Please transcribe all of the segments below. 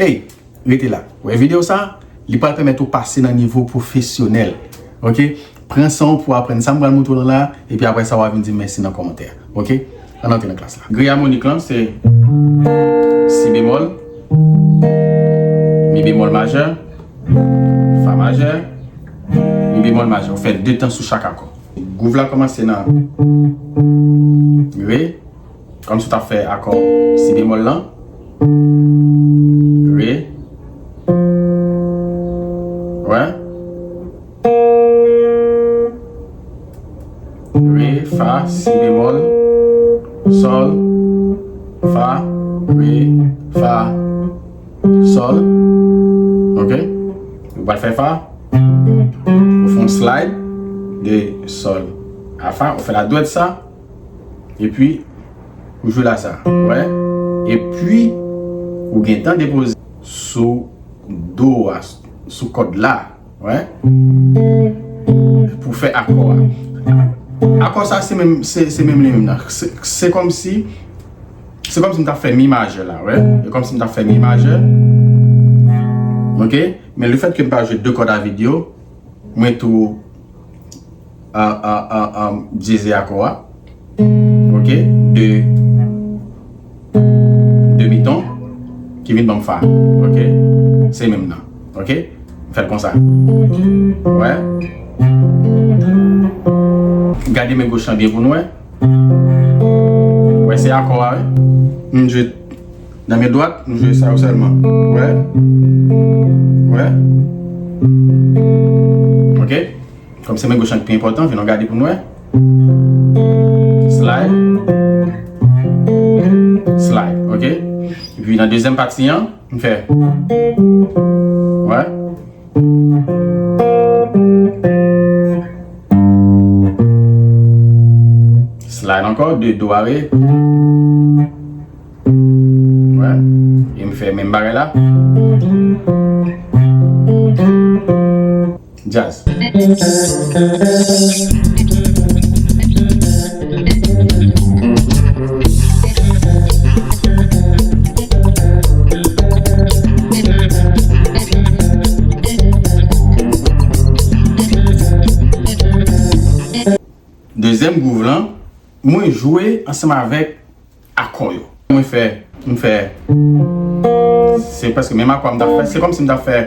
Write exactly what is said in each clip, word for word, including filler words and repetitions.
Hey, rete la. Wè videyo sa, li pral pèmèt ou pase nan nivo pwofesyonèl. Oke? Pran san w pou w aprann sa m pral montre w lan la, epi apre sa w a vin di m mèsi nan kòmantè. Oke? Ann antre nan klas la. Griy amonik lan se si bemòl, mi bemòl majè, fa majè, mi bemòl majè. Ou fè de tan sou chak akò. Gwouv la kòmanse nan re, kòmsi w t ap fè akò si bemòl lan. Re. Wè. Re, fa, si bemòl, sòl, fa, re, fa, sòl. Oke? Ou pral fè fa. Ou fè yon slide de sòl a fa. Ou fè ladwèt sa. Epi, ou jwe la sa. Wè. Epi, ou gentan depoze sou do a, sou kòd la. Wè. Pou fè akò a. Akò sa, se menm, se, se menm li menm nan. Se, se kòmsi, se kòmsi m t ap fè mi majè la, wè. E kòmsi m t ap fè mi majè. Oke? Men lefètke m pa jwe de kòd a vid yo, mwen tou, a, a, a, a, dyeze akò a. Oke? De, de mi ton ki vin ban m fa. Oke? Se menm nan. Oke? M fè l konsa. Wè? Gade men goch lan byen pou nou wè. Wè, se akò a, wi. M jwe nan men dwat, m jwe sa yo sèlman. Wè? Wè? Oke? Kòm se men goch lan ki pi enpòtan, vin nou gade pou nou wè. Slide. Slide, oke? Epi nan dezyèm pati an, m fè. Wè? Slide ankò, de do a re. Wè. E m fè menm bagay la. Djaz. Dezyèm gwouv lan, mwen jwe ansanm avèk akò yo. Mwen fè, m fè, se prèske menm akò a m t ap fè. Se kòmsi m t ap fè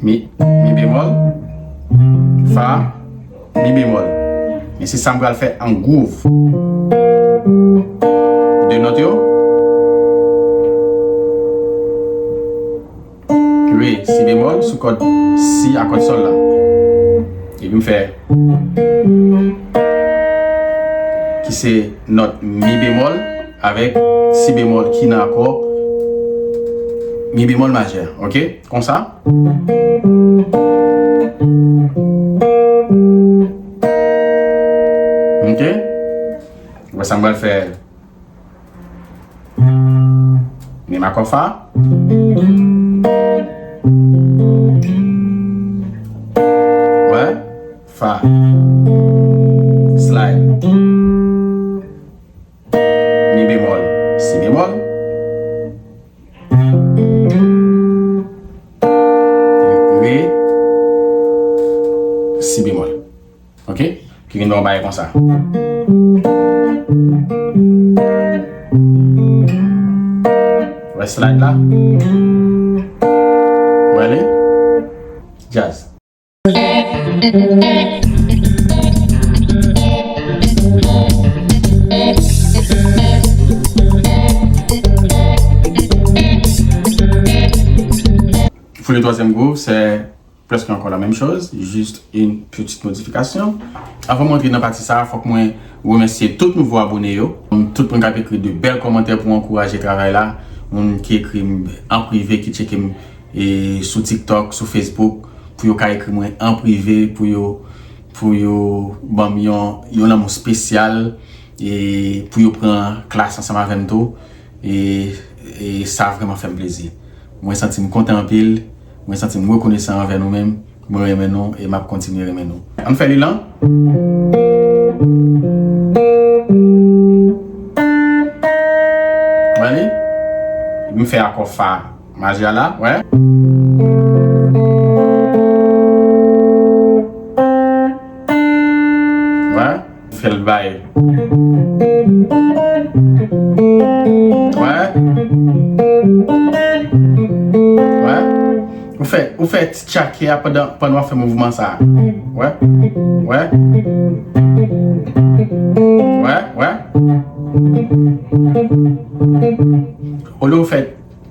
mi, mi bemòl, fa, mi bemòl. Men se sa m pral fè an gwouv. De nòt yo. Re, si bemòl, sou kòd si a kòd sòl la. Epi m fè ki se nòt mi bemòl avèk si bemòl ki nan akò mi bemòl majè. Oke? Konsa. Oke? Wè sa m pral fè. Menm akò fa. Wè. Fa. Slide. Mi bemòl. Si bemòl. Bagay konsa. Wè slide la. Wè li. Jazz. Pou le twazyèm group, se prèske ankò la menm choz, jis yon pitit modifikasyon. Anvan mwen antre nan pati sa a, fòk mwen remèsye tout nouvo abone yo, tout moun k ap ekri de bèl kòmantè pou ankouraje travay la, moun ki ekri m an prive, ki tcheke m e sou TikTok, sou Facebook, pou yo ka ekri mwen an prive, pou yo, pou yo ban m yon, yon lanmou espesyal, e pou yo pran klas ansanm avè m tou. E, e sa vrèman fè m plezi. Mwen santi m kontan anpil, mwen santi m rekonesan anvè nou menm, mwen renmen nou e m ap kontinye renmen nou. Ann fè li lan. Wè li? M fè akò fa. Maji a la, wè. Wè. Fè l bay. Wè. Wè. Ou fè, ou fè ti tchake a pandan, pandan w ap fè mouvman sa a. Wè. Wè. Wè, wè. Olye w fè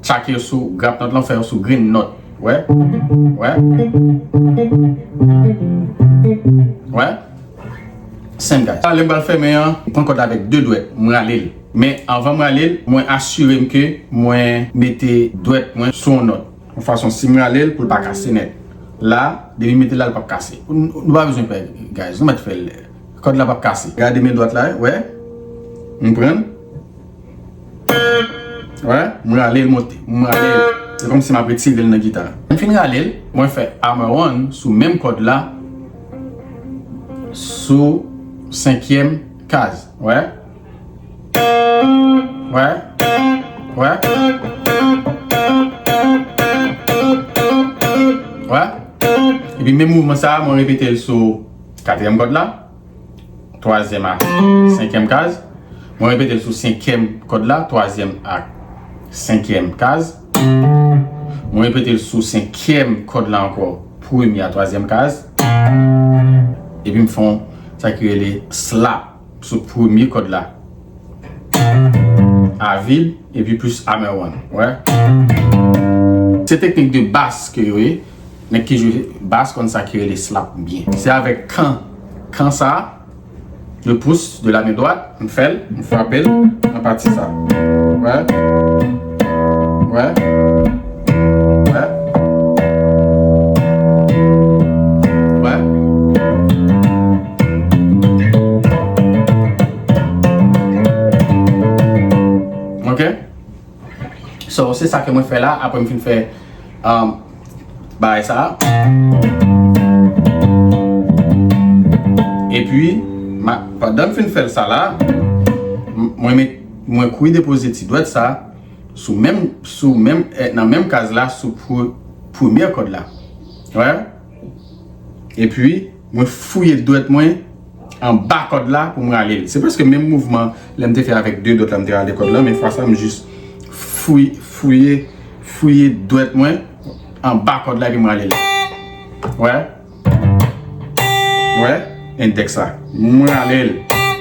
tchake yo sou grap nòt lan, fè yo sou grenn nòt. Wè? Wè? Wè? Senp, guys. Lè m pral fèmen an, m pran kòd la avèk de dwèt, m rale l. Men anvan m rale l, mwen asire m ke mwen mete dwèt mwen sou yon nòt. Yon fason, si m rale l, pou l pa kase nèt. La, depi m mete l la, l p ap kase. Nou, nou pa bezwen pè, guys. Nou mèt fè l. Kòd la p ap kase. Gade men dwat la, wè. M pran l. Wè, m rale l monte. M rale l. Se kòmsi m ap retire l nan gita. Lè m fin rale l, mwen fè hammer-on sou menm kòd la, sou senkyèm kaz. Wè. Wè. Wè. Wè. Epi menm mouvman sa a, mwen repete l sou katriyèm kòd la. Twazyèm ak senkyèm kaz. Mwen repete l sou senkyèm kòd la, twazyèm ak senkyèm kaz. Mwen repete l sou senkyèm kòd la ankò, premye a twazyèm kaz. Epi m fè yon, sa ki rele slap sou premye kòd la. A vid, epi plis hammer-on. Wè. Se teknik de bas ke yo ye. Nèg ki jwe bas konn sa ki rele slap byen. Se avèk kan, kan sa, le pouce de la main droite, m fè l, m frape l nan pati sa. Wè. Wè. Wè. Wè. Ok. So, se sa ke mwen fè la, apre m fin fè, um, bagay sa. Epi, ma, pandan m fin fè l sa la, m, mwen met, mwen kouri depoze ti dwèt sa sou menm, sou menm, eh, nan menm kaz la, sou pre-, premyè kòd la. Wè? Epi, mwen fouye dwèt mwen anba kòd la pou m rale l. Se prèske menm mouvman lè m te fè avèk de dwèt la, m te rale kòd la, men fwa sa, m jis fouy-, fouye, fouye dwèt mwen anba kòd la, epi m rale l. Wè? Wè? Endèks la. M rale l.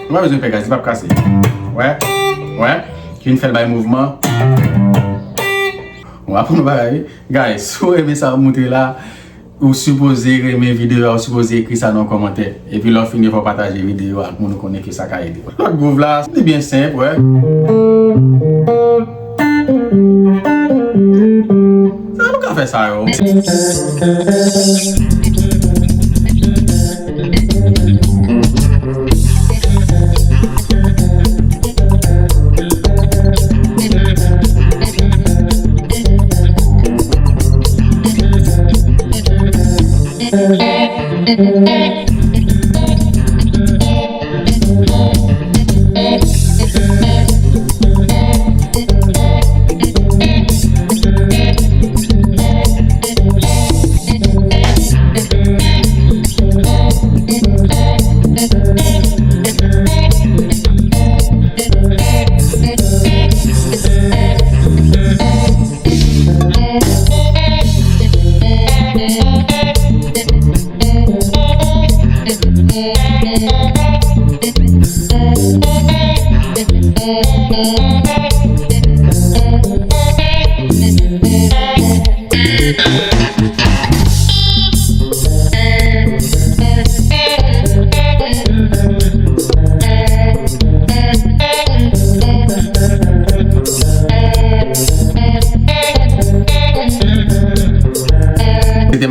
Ou pa bezwen pè, guys, li p ap kase. Wè? Wè? Ki vin fè l bay mouvman. Ou aprann yon bagay, wi. Guys, si w renmen sa m montre la, ou sipoze renmen videyo a, ou sipoze ekri sa nan yon kòmantè. Epi lè w fini, fò w pataje videyo a ak moun ou konnen ke sa ka ede. Lòt gwouv la, li byen senp, wè. Sa nou ka fè sa yo.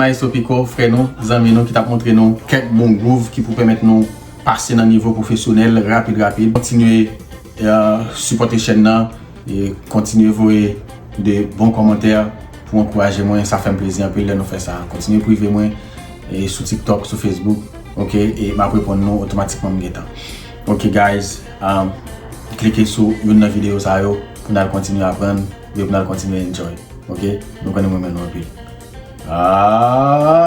Maestro Pico, frè nou, zanmi nou ki t ap montre nou kèk bon groove ki pou pèmèt nou pase nan nivo pwofesyonèl rapid rapid. Kontinye uh, sipòte chèn nan e kontinye voye de bon kòmantè pou ankouraje mwen. Sa fè m plezi anpil lè nou fè sa. Kontinye prive mwen e sou TikTok, sou Facebook, ok? E m ap reponn nou otomatikman m gentan. Ok guys, um, klike sou youn nan videyo sa yo pou n al kontinye aprann e pou n al kontinye enjoy. Ok? Nou konnen mwen renmen nou anpil. Ah!